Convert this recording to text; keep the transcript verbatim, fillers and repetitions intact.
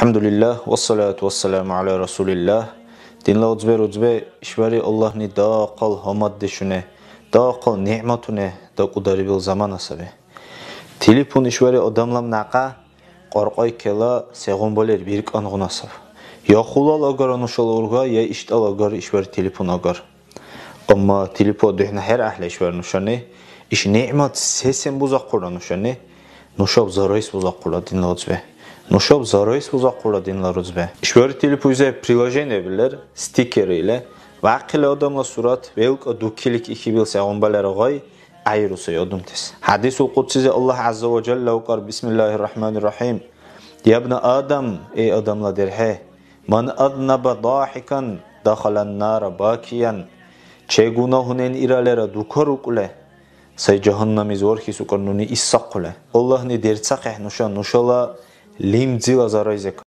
АлхӀямдулиллагь, вассалату вассаламу гӀяла расулиллагь. Динла уцбе-рузбе, ишбархӀи Аллагьни дахъал гьамаддешуне, дахъал нигӀматуне дакӀударибил замана саби. Телефон ишбархӀи адамлам някъа кьаркьайкела сегъунбалер биркӀангъуна саб. Я хулал агара нушала урга, я иштӀал агара ишбархӀи телефон агара. Амма телефон духӀнахӀерахӀелла ишбар нушани, иш нигӀмат се-сен бузахъулра нушани, нушаб зарайс бузахъулра, динла уцбе. Нушаб зарайс бузахъулра, динла рузбе. Ишбар телефонзе приложение билер, стикер или, вяхъили адамла сурат, велкӀа дукили кихьибил сегъунбалера гъай гӀяйрусай адамтас. ХӀядисул кьудсизи Аллагь гӀязза ва жалла укӀар, бисмиллагьир рахӀманир рахӀим: «Ябна Адам, эй адамла дерхӀе, ман азнаба дахикан, дахалан нара бакиян». Че гунагьунен иралера дукарукӀуле, сай жагьаннамиз вархьис укӀар нуни иссахъуле. Аллагьни дерцахъехӀе нуша нушала лимцӀила зарайзекан.